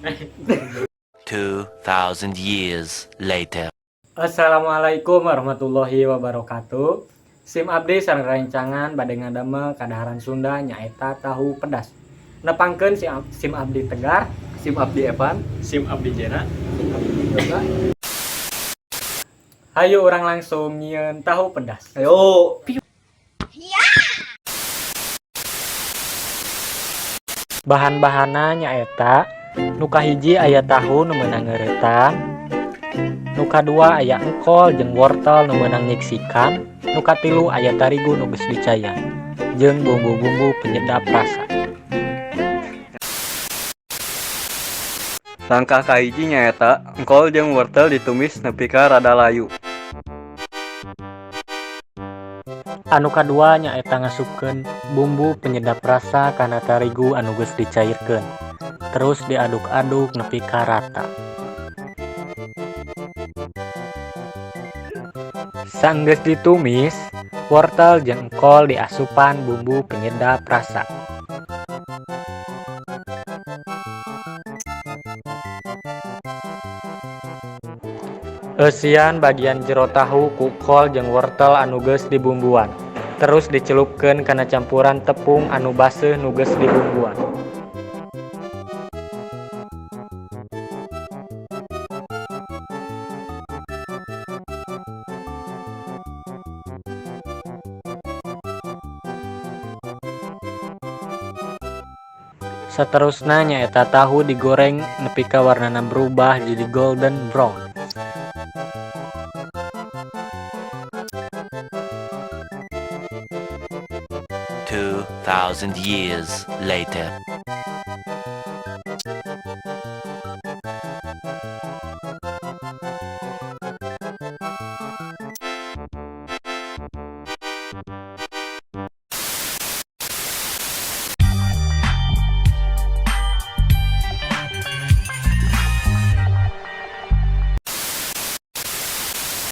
2,000 years later. Assalamualaikum warahmatullahi wabarakatuh. Sim abdi sareng rerencangan bade ngadamel kadaharan Sunda nyaeta tahu pedas. Nepangkeun sim abdi Tegar, Sim abdi Evan, Sim abdi Jena. Sim abdi Yoga. Hayu urang langsung nyieun tahu pedas. Ayo. Bahan-bahanna nyaeta nu kahiji aya tahu nu meunang ngeuretan, nu kadua aya engkol jeung wortel nu meunang nyiksikan, nu katilu aya tarigu nu geus dicayan, jeung bumbu-bumbu penyedap rasa. Langkah kahiji nyaeta engkol jeung wortel ditumis nepi ka rada layu. Anu kadua nyaeta ngasupkeun bumbu penyedap rasa kana tarigu anu geus dicairkeun, terus diaduk-aduk nepi ka rata. Sanggeus ditumis, wortel jeung engkol diasupan bumbu penyedap rasa. Eusian bagian jero tahu ku kol jeung wortel anu geus dibumbuan, terus dicelupkeun kana campuran tepung anu baseuh nu geus dibumbuan. Saterusna nyaeta tahu digoreng nepi ka warnana berubah jadi golden brown. 2,000 years later.